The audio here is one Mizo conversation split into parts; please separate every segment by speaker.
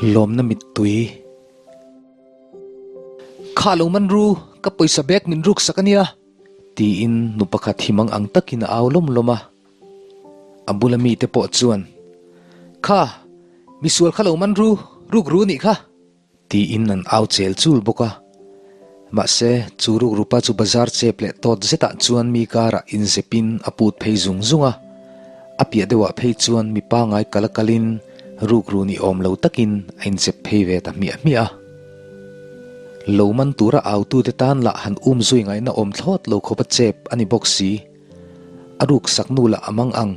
Speaker 1: Lawmna mittui. Kha lo man ru, ka pawisa bag min ruk sak a nia, tiin nu pakhat hi mang ang takin a au lawm lawm a. A bula mite pawh chuan, Kha, misual kha lo man ru, ruk ru nih kha! Tiin an au chel chul bawk a. Mahse, chu rukrupa chu bazar chep leh tawt zetah chuan mi karah inzepin a put phei zung zung a. A piah deuhah phei chuan mi pangai kal a kalin rukru ni awm lo takin a inzep phei ve ta hmiah hmiah a. Lo man tura autute tan lah han um zui ngaihna awm thlawt lo khawp a chep a ni bawk si. A ruk sak nu lah a mang ang.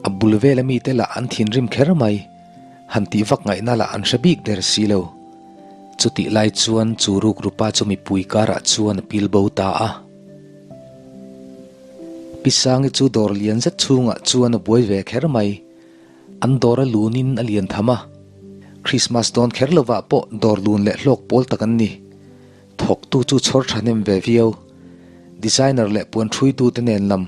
Speaker 1: A bul vela mite lah an thinrim kher mai. Han tih vak ngaihna lah an hre bik der si lo. Chutih lai chuan chu rukrupa chu mipui karah chuan a pil bo ta a. Pi Sangi chu dawr lian zet chhungah chuan a buai ve kher mai. An dawr a lunin a lian tham a. Christmas dawn kher lovah pawh dawr lun leh hlawk pawl tak an ni. Thawktu chu chhawr thahnem ve viau. Designer leh puan hruitute nen lam.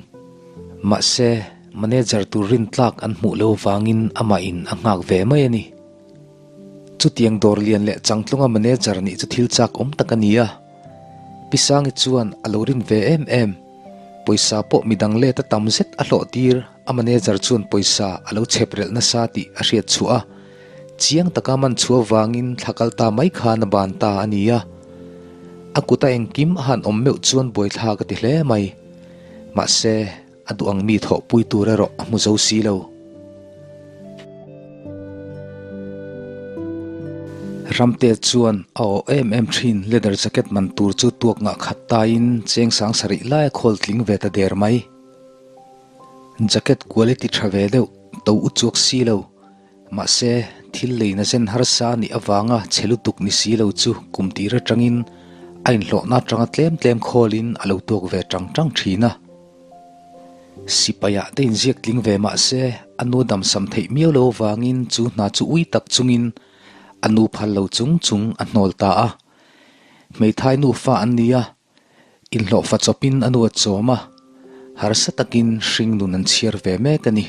Speaker 1: Mahse, manager tur rintlak an hmuh lo vangin amah in a nghak ve mai a ni. Chutiang dawr lian leh changtlunga manager nih chu thil chak awm tak a ni a. Pi Sangi chuan a lo rin ve em em. Pawisa pawh midang let a tam zet a hlawh tir a manager chuan pawisa a lo chhep relh nasa tih a hriat chhuah a. Chiang taka man chhuah vangin thla kal ta mai khan a ban ta a ni a. A kuta engkim a han awm meuh chuan buaithlak a ti hle mai. Mahse, a duh ang mi thawhpui tur erawh a hmu zo si lo. Ramte chuan a awh em em thin leather jacket man tur chu tuak ngah khat taiin cheng sang sarih lai a khawl tling ve ta der mai. Jacket quality tha ve deuh, to u chuak si lo. Mahse, thil leina zen harsa a nih avanga chhe lutuk ni si lo chu kum tir atangin a inhlawhna atanga tlem tlem khawlin a lo tuak ve tang tang thin a. Sipaiah te inziak tling ve mahse, a nu damsam theih miau lo avangin chu hna chu ui tak chungin a nu phal lo chung chung a hnawl ta a. Hmeithai nufa an ni a, Inhlawhfa chawpin a nu a chawm a, harsa takin hring nun an chhiar ve mek a ni.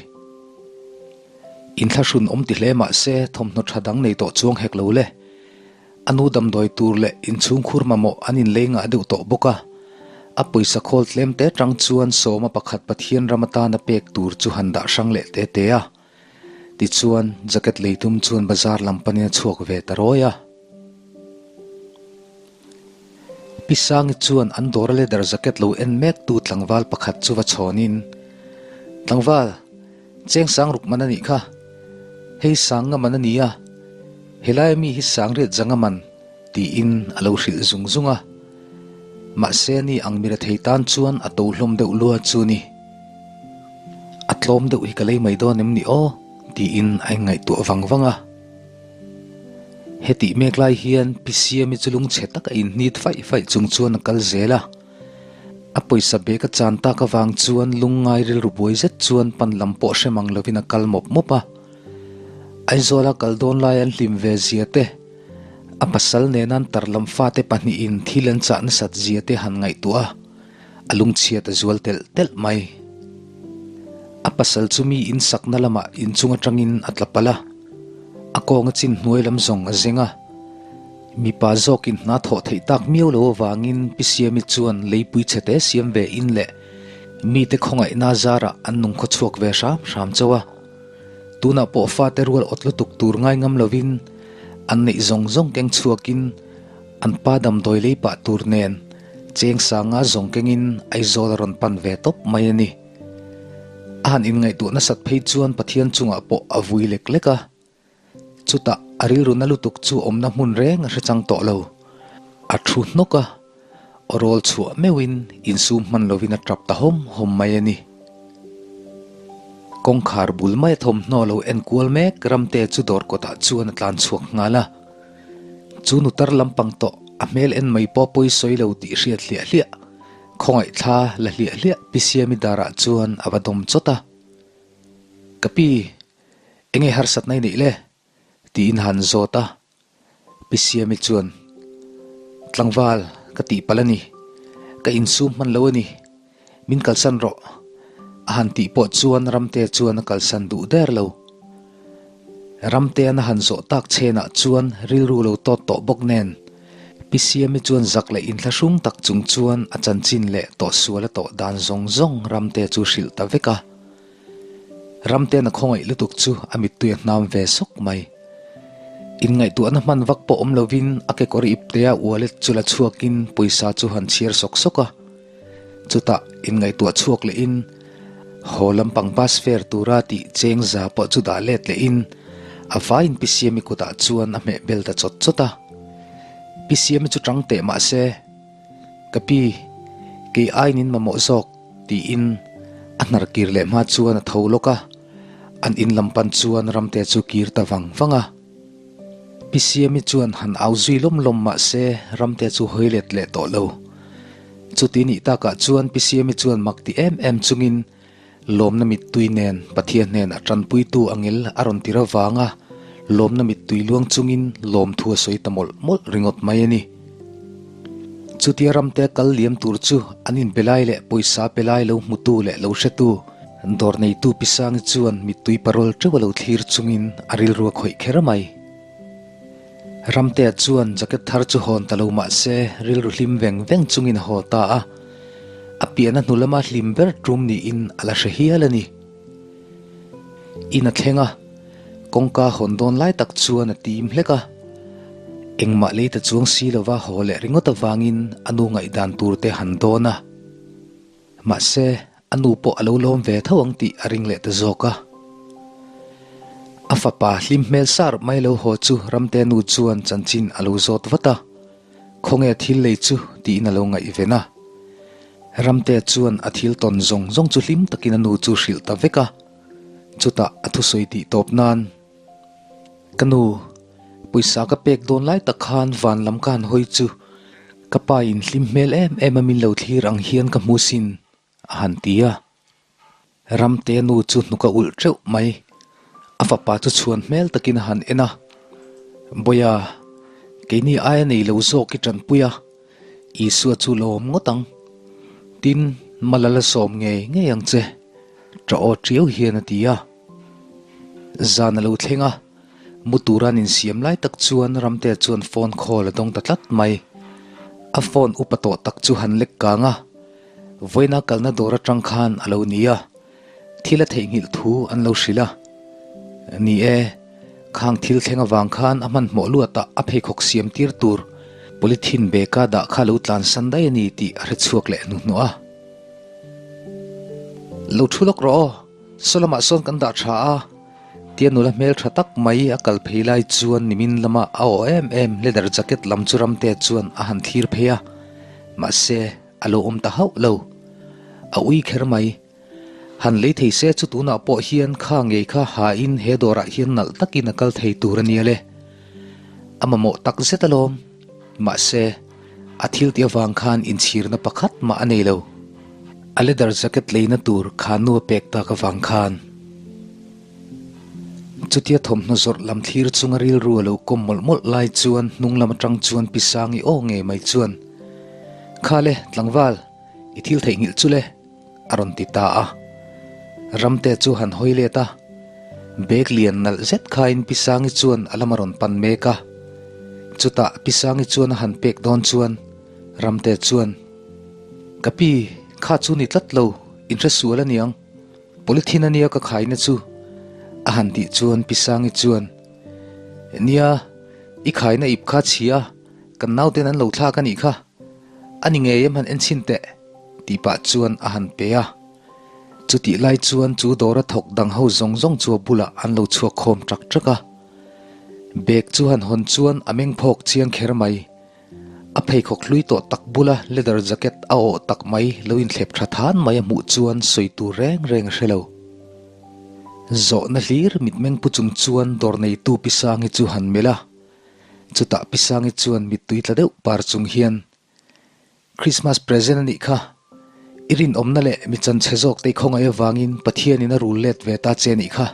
Speaker 1: Inthlahrun awm ti hle mah se thawmhnaw tha dang nei tawh chuang hek lo le. A nu damdawi tur leh inchhungkhur mamawh an inlei ngah deuh tawh bawk a. A pawisa khawl tlem te tang chuan sawma pakhat Pathian ram atana pek tur chu han dah hrang leh te te a. Tichuan jacket lei tum chuan bazar lam panin a chhuak ve ta rawi a. Pi Sangi chuan an dawra leather jacket lo en mek tu tlangval pakhat chu va chhawnin, Tlangval, cheng sang ruk man a nih kha. Hei sang nga man a ni a, helai ami hi sang riat zanga man, tiin a lo hrilh zung zung a. Mahse ni ang mira thei tan chuan a to hlawm deuh lua chu ni. A tlawm deuh hi ka lei mai dawn em ni aw, tiin a inngaihtuah vang vang a. Hetih mek lai hian Pi Siami chu lungchhe tak a inhnit faih faih chung chuan a kal zel a. A pawisa bag a chan tak avang chuan lungngai rilru buai zet chuan pan lam pawh hre mang lovin a kal mawp mawp a. Aizawla kal dawn lai an hlim ve zia te, a pasal nena an tar lam fate pahnihin thil an chah nasat zia te han ngaihtuah a. A lungchhiat a zual telh telh mai. A pasal chu mi in sakna lamah inchung atangin a tla palh a, a kawnga chin hnuai lam zawng a zeng a. Mipa zawkin hna thawh theih tak miau lo avangin Pi Siami chuan leipui chhete siam ve in leh mite khawngaihna zarah an nungkhaw chhuak ve hram hram chauh a. Tunah pawh fate rual awt lutuk tur ngai ngam lovin an neih zawng zawng keng chhuakin An pa damdawi lei pah tur nen cheng sanga zawng kengin Aizawl a rawn pan ve tawp mai a ni. A han inngaihtuah nasat phei chuan Pathian chungah pawh a vui lek lek a. Chutah a rilru na lutuk chu awmna hmun reng a hre chang tawh lo. A thu hnawk a, aw rawl chhuah meuhin insum hman lovin a tap ta hawm hawm mai a ni. Kawngkhar bul mai a thawmhnaw lo en kual mek Ramte chu dawr kawtah chuan a tlan chhuak nghal a. Chu nu tar lampang tawh a hmel en mai pawh pawi sawi lo tih hriat hliah hliah, khawngaih thla la hliah hliah Pi Siami darah chuan a va dawm chawt a. Ka pi, enge harsatna i neih le? tiin han zawt a. Pi Siami chuan, Tlangval, ka tihpalh a ni. Ka insum hman lo a ni. Min kalsan rawh. A han tih pawh chuan Ramte chuan a kalsan duh der lo. Ramtean a han zawh tak chenah chuan rilru lo tawt tawh bawk nen, Pi Siami chuan zak leh inthlahrung tak chung chuan a chanchin leh tawhsual a tawh dan zawng zawng Ramtea chu hrilh ta vek a. Ramtean a khawngaih lutuk chu a mittui a hnam ve sawk mai. Inngaihtuahna hman vak pawh awm lovin a kekawr iptea wallet chu la chhuakin pawisa chu han chhiar sawk sawk a. Chutah inngaihtuah chhuak lehin haw lampang bus fare tura tih cheng za pawh chu dah let lehin a vaiin Pi Siami kutah chuan a hmeh bel ta chawt chawt a. Pi Siami chu tang teh mah se, Ka pi, kei aiin in mamawh zawk tiin a hnar kir leh hma chuan a tho lawk a, an in lam pan chuan Ramte chu kir ta vang vang a. Pi Siami chuan han au zui lawm lawm mah se Ramte chu hawi let leh tawh lo. Chuti nih takah chuan Pi Siami chuan mak ti em em chungin lawmna mittui nen Pathian hnenah tanpuitu angel a rawn tir avanga lawmna mittui luang chungin lawmthu a sawi ta mawlh mawlh ringawt mai a ni. Chutia Ramte kal liam tur chu an inbe lai leh pawisa pe lai lo hmutu leh lo hretu dawr neitu Pi Sangi chuan mittui parawl teuh a lo thlir chungin a rilru a khawih kher mai. Ramtea chuan jacket thar chu hawn ta lo mah se rilru hlim veng veng chungin a haw ta a, a piahna hnu lama hlim ber tum niin a la hre hial a ni. In a thleng a, kawngka hawn dawn lai tak chuan a tim hlek a, engmah lei ta chuang si lova haw leh ringawt avangin a nu ngaihdan tur te han dawn a. Mahse, a nu pawh a lo lawm ve tho ang tih a ring leh ta zawk a. A fapa hlim hmel sar mai lo haw chu Ramte nu chuan chanchin a lo zawt vat a, Khawnge thil lei chu tiin a lo ngaihven a. Ramte chuan a thil tawn zawng zawng chu hlim takin a nu chu hrilh ta vek a, chutah a thusawi tih tawp nan, Ka nu, pawisa ka pek dawn lai tak khan van lam ka han hawi chu ka pa in hlim hmel em em a min lo thlir ang hian ka hmu sin, a han ti a. Ramte nu chu hnuk a ulh teuh mai. A fapa chu chhuan hmel takin a han en a, Bawia, keini aia nei lo zawk i tanpui a, Isua chu lawm ngawt ang. Tin, mal a la sawm ngei ngei ang che, ṭah aw ṭiau hian a ti a. Zan a lo thleng a, mu tura an insiam lai tak chuan Ramtea chuan phone call a dawng ta tlat mai. A phone upa tawh tak chu han lek kang a, vawiina kalna dawr atang khan a lo ni a, thil a theihnghilh thu an lo hrilh a. Ni e, khang thil thleng avang khan a hmanhmawh luatah a pheikhawk siam tir tur polythene bag-a dah kha lo tlansan daih a ni tih a hrechhuak leh hnuhnawh a. Lo thu lawk rawh aw, saw lamah sawn kan dah tha a, tia nula hmel tha tak mai a kal phei lai chuan nimin lama a aw em em leather jacket lam chu Ramtea chuan a han thlir phei a, mahse a lo awm ta hauh lo. A ui kher mai. Han lei thei se chu tunah pawh hian kha ngei kha hain he dawrah hian nalh takin a kal thei tur a nia le. A mamawh tak zet alawm. Mahse, a thil tih avang khan inchhirna pakhat mah a nei lo. A leather jacket leina tur kha nu a pek tak avang khan. Chutia thawmhnaw zawrh lam thlir chunga rilru a lo kawm mawlh mawlh lai chuan hnung lam atang chuan Pi Sangi aw ngei mai chuan, Kha le, tlangval, i thil theihnghilh chu le, a rawn ti ta a. Ramte chu han hawi let a, bag lian nalh zet khain Pi Sangi chuan a lam a rawn pan mek a. Chutah Pi Sangi chuan a han pek dawn chuan Ramte chuan, Ka pi, kha chu ni tlat lo, inhre sual a niang. Polythene a nia ka khaina chu, a han tih chuan Pi Sangi chuan, Nia, i khaina ip kha chhia, kan nauten an lo thlak a nih kha. A ni ngei em han en chhin teh, tih pah chuan a han pe a. Chutih lai chuan chu dawra thawk dang ho zawng zawng chu a bulah an lo chhuak khawm ṭak ṭak a. Bag chu han hawn chuan a meng phawk chiang kher mai. A pheikhawk hlui tawh tak bula leather jacket a awh tak mai lo inthlep tha than mai a hmuh chuan sawi tur reng reng a hre lo. Zawhna hlir mitmeng pu chung chuan dawr neitu Pi Sangi chu han melh a. Chutah Pi Sangi chuan mittui tla deuh par chung hian, Christmas present a nih kha. I rinawmna leh mi chanchhe zawk te i khawngaih avangin Pathianin a rul let ve ta che a nih kha,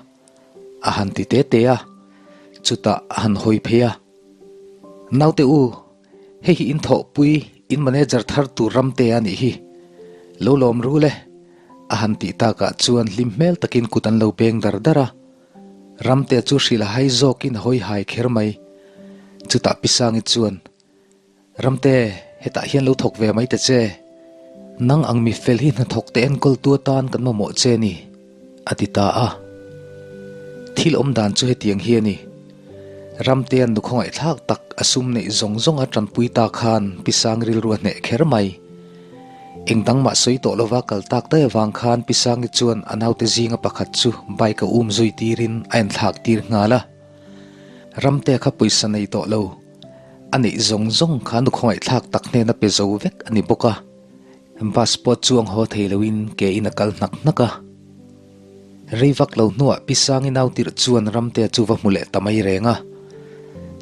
Speaker 1: a han ti te te a. Chutah a han hawi phei a. Naute u, hei hi in thawhpui, in manager thar tur Ramte a nih hi. Lo lawm rul e, a han tih takah chuan hlim hmel takin kut an lo beng dar dar a. Ramtea chu hrilh a hai zawkin a hawi hai kher mai. Chutah Pi Sangi chuan, Ramte, hetah hian lo thawk ve mai ta che. Nang ang mi fel hi hnathawk te enkawltu atan kan mamawh che ni, a ti ta a. Thil awm dan chu hetiang hi a ni. Ramtea'n nu khawngaihthlak tak a sum neih zawng zawng a tanpui ta khan Pi Sang rilru a hneh kher mai. Eng dang mah sawi tawh lova kal tak daih avang khan Pi Sangi chuan a naute zinga pakhat chu bike a um zui tirin a enthlak tir nghal a. Ramtea kha pawisa nei tawh lo. A neih zawng zawng kha nu khawngaihthlak tak hnena pe zo vek a ni bawk a. Bus pawh chuang haw thei loin ke in a kal hnak hnak a. Rei vak lo hnuah Pi Sangi nau tirh chuan Ramtea chu va hmu leh ta mai reng a.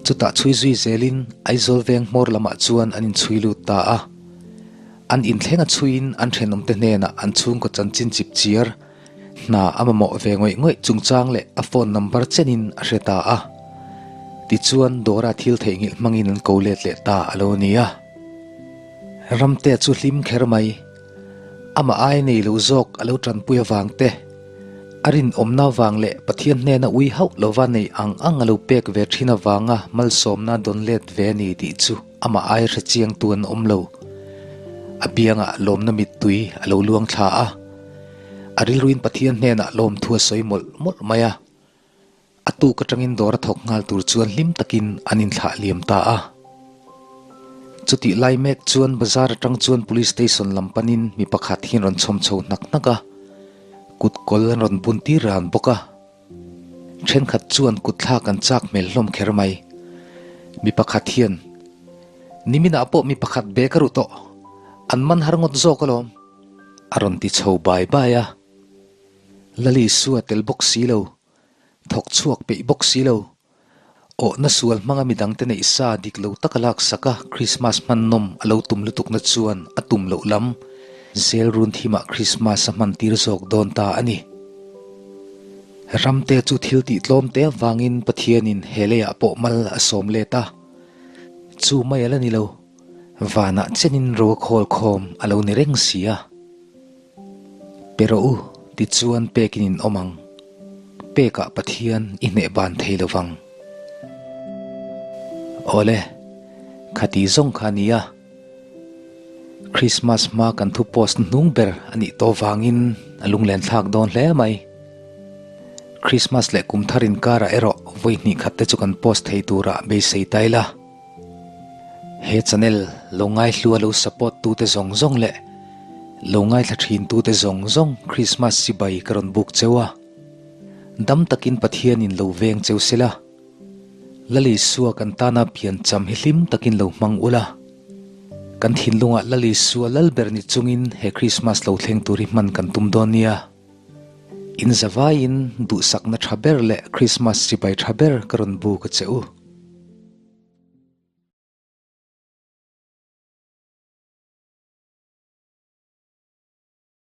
Speaker 1: Chutah chhui zui zelin Aizawl veng hmawr lamah chuan an inchhui lut ta a. An inthleng a chhuiin an thenawmte hnenah an chhungkaw chanchin chip chiar hna a mamawh ve ngawih ngawih chungchang leh a phone number chenin a hre ta a. Tichuan Dora thil theihnghilh hmangin an ko let leh ta a lo ni a. Ramtea chu hlim kher mai. Amah ai nei lo zawk a lo tanpui avang te, a rinawmna avang leh Pathian hnena ui hauh lova nei ang ang a lo pek ve thin avanga malsawmna dawn let ve a ni tih chu amah ai hre chiangtu an awm lo. A biangah lawmna mittui a lo luang thla a, a rilruin Pathian hnenah lawmthu a sawi mawlh mawlh mai a. A tuk atangin dawr a thawk nghal tur chuan hlim takin an inthlah liam ta a. Chutih lai mek chuan bazar atang chuan police station lam panin mi pakhat hi an rawn chhawm chho hnak hnak a, kut kawl an rawn bun tir ran bawk a. Thenkhat chuan kut thlak an chak hmel hlawm kher mai. Mi pakhat hian, Niminah pawh mi pakhat bag a ruh tawh, an man har ngawt zawk alawm, a rawn ti chho bai bai a. Lalisua tel bawk si lo, thawk chhuak peih bawk si lo. Awhna sual hmanga midangte neih sa dik lo taka laksak a Krismas hman nawm a lo tum lutukna chuan a tum loh lam zel run thimah Krismas a hman tir zawk dawn ta a ni. Ramte chu thil tih tlawm te avangin Pathianin he leiah pawh mal a sawm let a, chu mai a la ni lo, vanah chenin ro a khawl khawm a lo ni reng si a. Pe rawh u, tichuan pekin in awm ang. Pekah Pathian i hneh ban thei lo vang. Awle, khati zawng kha a nia. Christmas hma kan thu post hnung ber a nih tawh vangin a lunglen thlak dawn hle mai. Christmas leh kum thar inkarah erawh vawi hnih khat te chu kan post thei turah beisei ta ila. He channel lo ngaihlua lo support tute zawng zawng leh lo ngaithla thin tute zawng zawng Christmas chibai ka rawn buk cheu a. Dam takin Pathianin lo veng cheu sela. Lal Isua kan tana piancham hi hlim takin lo hmang ula. Kan thinlungah Lal Isua Lalber ni chungin he Christmas lo thleng tur hi hman kan tum dawn nia. In zavaiin duhsakna tha ber leh Christmas chibai tha ber ka rawn buk a che u.